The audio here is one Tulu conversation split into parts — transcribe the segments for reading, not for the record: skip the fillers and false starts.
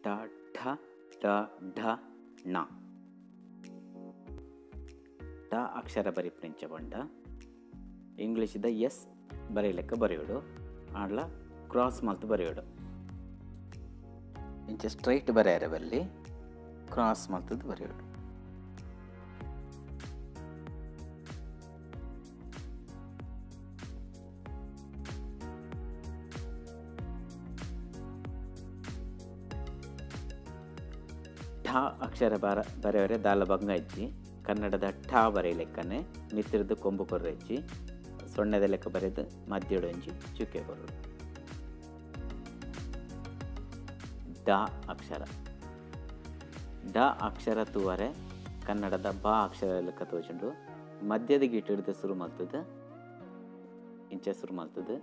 ಟ ಠ ಟ ಢ ಣ. ಟ ಅಕ್ಷರ ಬರಿಪುನಿಂಚ ಪಂಡ ಇಂಗ್ಲೀಷ್ದ ಎಸ್ ಬರೆಯಲೆಕ್ಕ ಬರೆಯೋಡು, ಆಂಡ್ಲ ಕ್ರಾಸ್ ಮಲ್ತು ಬರೆಯೋಡು. ಇಂಚ ಸ್ಟ್ರೈಟ್ ಬರೆಯರೆ ಬಲ್ಲಿ, ಕ್ರಾಸ್ ಮಲ್ತದ್ದು ಬರೆಯೋಡು. ಠ ಅಕ್ಷರ ಬರೆಯವರೆ ದಾಲ ಬಂಗ ಇಜ್ಜಿ. ಕನ್ನಡದ ಠ ಬರೆಯಲೆಕ್ಕನೆ ಮಿತ್ರದ್ದು ಕೊಂಬು ಕೊರ್ರೆಜ್ಜಿ, ಸೊನ್ನೆದ ಲೆಕ್ಕ ಬರೆದು ಮಧ್ಯಡೊಂಜಿ ಚುಕ್ಕೆ ಕೊರಡು. ಡ ಅಕ್ಷರ, ಡ ಅಕ್ಷರ ತೂವರೆ ಕನ್ನಡದ ಬ ಅಕ್ಷರ ಲೆಕ್ಕ ತೋಚುಂಡು. ಮಧ್ಯದ ಗೀಟು ಹಿಡಿದು ಶುರು ಮಲ್ತದ್ದು, ಇಂಚ ಶುರು ಮಲ್ತದ್ದು,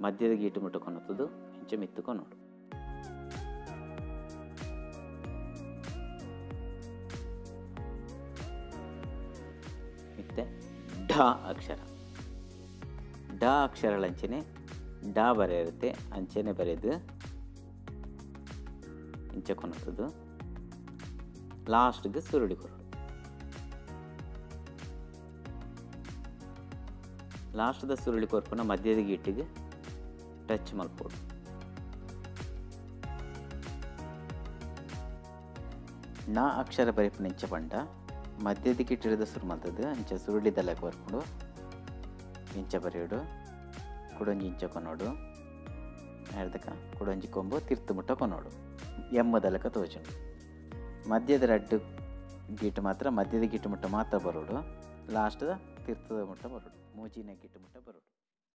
ಮಧ್ಯದ ಗೀಟು ಮುಟ್ಟ ಕೊನತ್ತದು, ಇಂಚ ಮಿತ್ತು ಕೊನೋಡು. ಮತ್ತೆ ಢ ಅಕ್ಷರ, ಢ ಅಕ್ಷರಗಳಂಚನೆ ಡ ಬರೆಯಿರುತ್ತೆ, ಅಂಚನೆ ಬರೆದು ಇಂಚ ಕೊನತ್ತದು, ಲಾಸ್ಟ್ಗೆ ಸುರುಳಿ ಕೊರಡು. ಲಾಸ್ಟ್ದ ಸುರುಳಿ ಕೊರ್ಪುನ ಮಧ್ಯದ ಗೀಟಿಗೆ ಟಚ್ ಮಲ್ಪೋಡು. ನ ಅಕ್ಷರ ಬರೆಪುನ ಇಂಚ ಪಂಡ ಮಧ್ಯದ ಗಿಟ್ಟಿಡಿದ ಸುರು ಮಲ್ತದ್ದು, ಅಂಚ ಸುರುಳಿದೆಲ್ಲ ಕೊರ್ಪುಂಡು, ಇಂಚ ಬರೆಯೋಡು, ಕುಡೊಂಜಿ ಇಂಚ ಕೊನೋಡು, ಎರ್ದಕ ಕುಡೊಂಜಿ ಕೊಂಬು ತಿರ್ತು ಮುಟ್ಟ ಕೊನೋಡು, ಎಮ್ಮದಲಕ ತೋಚುಂಡು. ಮಧ್ಯದ ರಡ್ಡು ಗೀಟು ಮಾತ್ರ ಮಧ್ಯದ ಗೀಟು ಮುಟ್ಟ ಮಾತ್ರ ಬರೋಡು, ಲಾಸ್ಟ್ದ ತಿರ್ತದ ಮುಟ್ಟ ಬರೋಡು, ಮೂಜಿನ ಗೀಟು ಮುಟ್ಟ ಬರೋಡು.